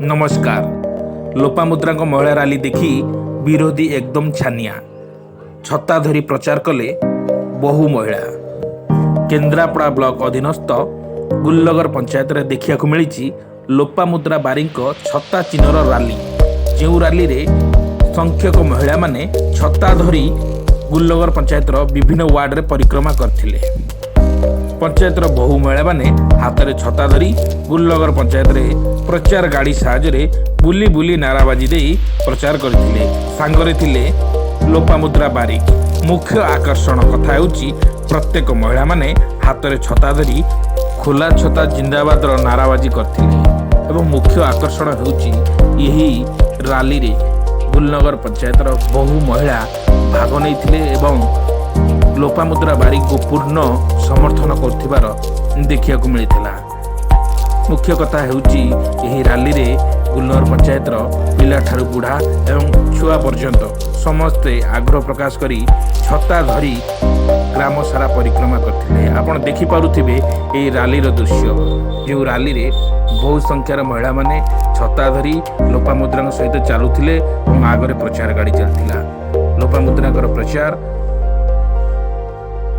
ନମସ୍କାର। ଲୋପାମୁଦ୍ରାଙ୍କ ମହିଳା ରାଲି ଦେଖି ବିରୋଧୀ ଏକଦମ ଛାନିଆ। ଛତା ଧରି ପ୍ରଚାର କଲେ ବହୁ ମହିଳା। କେନ୍ଦ୍ରାପଡ଼ା ବ୍ଲକ ଅଧୀନସ୍ଥ ଗୁଲନଗର ପଞ୍ଚାୟତରେ ଦେଖିବାକୁ ମିଳିଛି ଲୋପାମୁଦ୍ରା ବାରିକଙ୍କ ଛତା ଚିହ୍ନର ରାଲି, ଯେଉଁ ରାଲିରେ ସଂଖ୍ୟକ ମହିଳାମାନେ ଛତା ଧରି ଗୁଲନଗର ପଞ୍ଚାୟତର ବିଭିନ୍ନ ୱାର୍ଡରେ ପରିକ୍ରମା କରିଥିଲେ। ପଞ୍ଚାୟତର ବହୁ ମହିଳାମାନେ ହାତରେ ଛତା ଧରି ଗୁଲନଗର ପଞ୍ଚାୟତରେ ପ୍ରଚାର ଗାଡ଼ି ସାହାଯ୍ୟରେ ବୁଲି ବୁଲି ନାରାବାଜି ଦେଇ ପ୍ରଚାର କରିଥିଲେ। ସାଙ୍ଗରେ ଥିଲେ ଲୋପାମୁଦ୍ରା ବାରିକ। ମୁଖ୍ୟ ଆକର୍ଷଣ କଥା ହେଉଛି, ପ୍ରତ୍ୟେକ ମହିଳାମାନେ ହାତରେ ଛତା ଧରି ଖୋଲା ଛତା ଜିନ୍ଦାବାଦର ନାରାବାଜି କରିଥିଲେ ଏବଂ ମୁଖ୍ୟ ଆକର୍ଷଣ ହେଉଛି, ଏହି ରାଲିରେ ଗୁଲନଗର ପଞ୍ଚାୟତର ବହୁ ମହିଳା ଭାଗ ନେଇଥିଲେ ଏବଂ ଲୋପାମୁଦ୍ରା ବାରିକକୁ ପୂର୍ଣ୍ଣ ସମର୍ଥନ କରୁଥିବାର ଦେଖିବାକୁ ମିଳିଥିଲା। ମୁଖ୍ୟ କଥା ହେଉଛି, ଏହି ରାଲିରେ ଗୁଲନଗର ପଞ୍ଚାୟତର ପିଲାଠାରୁ ବୁଢ଼ା ଏବଂ ଛୁଆ ପର୍ଯ୍ୟନ୍ତ ସମସ୍ତେ ଆଗ୍ରହ ପ୍ରକାଶ କରି ଛତା ଧରି ଗ୍ରାମ ସାରା ପରିକ୍ରମା କରିଥିଲେ। ଆପଣ ଦେଖିପାରୁଥିବେ ଏହି ରାଲିର ଦୃଶ୍ୟ, ଯେଉଁ ରାଲିରେ ବହୁ ସଂଖ୍ୟାର ମହିଳାମାନେ ଛତା ଧରି ଲୋପାମୁଦ୍ରାଙ୍କ ସହିତ ଚାଲୁଥିଲେ ଏବଂ ଆଗରେ ପ୍ରଚାର ଗାଡ଼ି ଚାଲିଥିଲା। ଲୋପାମୁଦ୍ରାଙ୍କର ପ୍ରଚାର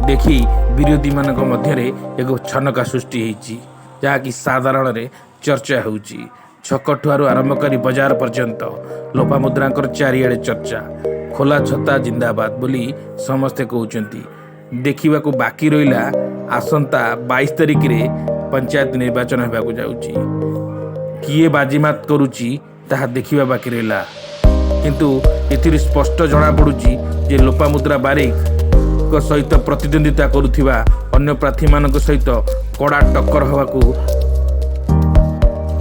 ଦେଖି ବିରୋଧୀମାନଙ୍କ ମଧ୍ୟରେ ଏକ ଛନକା ସୃଷ୍ଟି ହେଇଛି, ଯାହାକି ସାଧାରଣରେ ଚର୍ଚ୍ଚା ହେଉଛି। ଛକଠାରୁ ଆରମ୍ଭ କରି ବଜାର ପର୍ଯ୍ୟନ୍ତ ଲୋପାମୁଦ୍ରାଙ୍କର ଚାରିଆଡ଼େ ଚର୍ଚ୍ଚା। ଖୋଲା ଛତା ଜିନ୍ଦାବାଦ ବୋଲି ସମସ୍ତେ କହୁଛନ୍ତି। ଦେଖିବାକୁ ବାକି ରହିଲା, ଆସନ୍ତା 22 ତାରିଖରେ ପଞ୍ଚାୟତ ନିର୍ବାଚନ ହେବାକୁ ଯାଉଛି। କିଏ ବାଜିମାତ କରୁଛି, ତାହା ଦେଖିବା ବାକି ରହିଲା। କିନ୍ତୁ ଏଥିରୁ ସ୍ପଷ୍ଟ ଜଣାପଡ଼ୁଛି ଯେ ଲୋପାମୁଦ୍ରା ବାରିକଙ୍କ ସହିତ ପ୍ରତିଦ୍ୱନ୍ଦିତା କରୁଥିବା ଅନ୍ୟ ପ୍ରାର୍ଥୀମାନଙ୍କ ସହିତ କଡ଼ା ଟକ୍କର ହେବାକୁ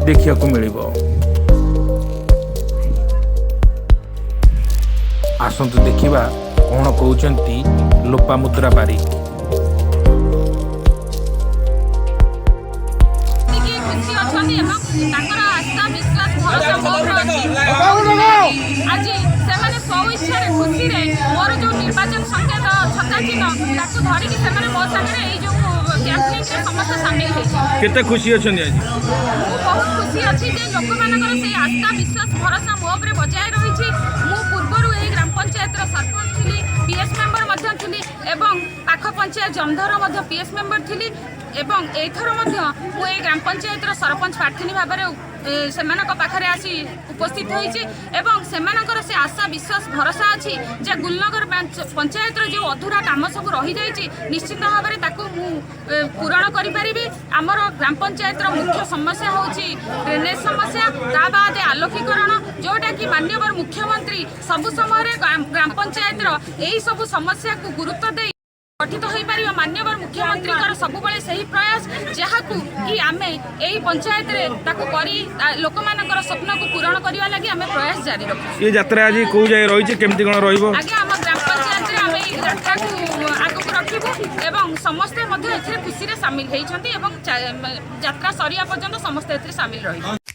ଦେଖିବାକୁ ମିଳିବ। ଆସନ୍ତୁ ଦେଖିବା କ'ଣ କହୁଛନ୍ତି ଲୋପାମୁଦ୍ରା ବାରିକ। ଟିକେ ଖୁସି ଅଛନ୍ତି ଏବଂ ତାଙ୍କର ଆସ୍ଥା, ବିଶ୍ୱାସ, ଭରସା ମୋ ଉପରେ ଅଛି। ଆଜି ସେମାନେ ସ୍ୱଇଚ୍ଛାରେ ଖୁସିରେ ମୋର ଯେଉଁ ନିର୍ବାଚନ ସଂକେତ ଛତା ଚିହ୍ନ, ତାକୁ ଧରିକି ସେମାନେ ମୋ ସାଙ୍ଗରେ ଏଇ ଯେଉଁ କ୍ୟାମ୍ପେନିଂରେ ସମସ୍ତେ ସାମିଲ ହେଇଛନ୍ତି। କେତେ ଖୁସି ଅଛନ୍ତି ଆଜି? ମୁଁ ବହୁତ ଖୁସି ଅଛି ଯେ ଲୋକମାନଙ୍କର ସେଇ ଆସ୍ଥା, ବିଶ୍ୱାସ, ଭରସା ମୋ ଉପରେ ବଜାୟ ରହିଛି। ମୁଁ ପୂର୍ବରୁ ଏହି ଗ୍ରାମ ପଞ୍ଚାୟତର ସରପଞ୍ଚ ଥିଲି, ପିଏସ୍ ମେମ୍ବର ମଧ୍ୟ ଥିଲି ଏବଂ ପାଖ ପଞ୍ଚାୟତ ଜମଧର ମଧ୍ୟ ପିଏସ୍ ମେମ୍ବର ଥିଲି ଏବଂ ଏଇଥର ମଧ୍ୟ ମୁଁ ଏଇ ଗ୍ରାମ ପଞ୍ଚାୟତର ସରପଞ୍ଚ ପ୍ରାର୍ଥିନୀ ଭାବରେ ସେମାନଙ୍କ ପାଖରେ ଆସି ଉପସ୍ଥିତ ହୋଇଛି ଏବଂ ସେମାନଙ୍କର ସେ ଆଶା, ବିଶ୍ୱାସ, ଭରସା ଅଛି ଯେ ଗୁଲନଗର ପଞ୍ଚାୟତର ଯେଉଁ ଅଧୁରା କାମ ସବୁ ରହିଯାଇଛି, ନିଶ୍ଚିତ ଭାବରେ ତାକୁ ମୁଁ ପୂରଣ କରିପାରିବି। ଆମର ଗ୍ରାମ ପଞ୍ଚାୟତର ମୁଖ୍ୟ ସମସ୍ୟା ହେଉଛି ଡ୍ରେନେଜ୍ ସମସ୍ୟା, ତା ବାଦେ ଆଲୋକୀକରଣ, ଯେଉଁଟାକି ମାନ୍ୟବର ମୁଖ୍ୟମନ୍ତ୍ରୀ ସବୁ ସମୟରେ ଗ୍ରାମ ପଞ୍ଚାୟତର ଏହି ସବୁ ସମସ୍ୟାକୁ ଗୁରୁତ୍ୱ ଦେଇ ଗଠିତ ହୋଇପାରିବ। ମାନ୍ୟବର ମୁଖ୍ୟମନ୍ତ୍ରୀଙ୍କର ସବୁବେଳେ ସେହି ପ୍ରୟାସ, ଯାହାକୁ କି ଆମେ ଏହି ପଞ୍ଚାୟତରେ ତାକୁ କରି ଲୋକମାନଙ୍କର ସ୍ୱପ୍ନକୁ ପୂରଣ କରିବା ଲାଗି ଆମେ ପ୍ରୟାସ ଜାରି ରଖୁଛୁ। ଏ ଯାତ୍ରା ଆଜି କୋଉ ଯାଏ ରହିଛି, କେମିତି କ'ଣ ରହିବ? ଆଜ୍ଞା, ଆମ ଗ୍ରାମ ପଞ୍ଚାୟତରେ ଆମେ ଏଇ ଯାତ୍ରାକୁ ଆଗକୁ ରଖିବୁ ଏବଂ ସମସ୍ତେ ମଧ୍ୟ ଏଥିରେ ଖୁସିରେ ସାମିଲ ହେଇଛନ୍ତି ଏବଂ ଯାତ୍ରା ସରିବା ପର୍ଯ୍ୟନ୍ତ ସମସ୍ତେ ଏଥିରେ ସାମିଲ ରହିବେ।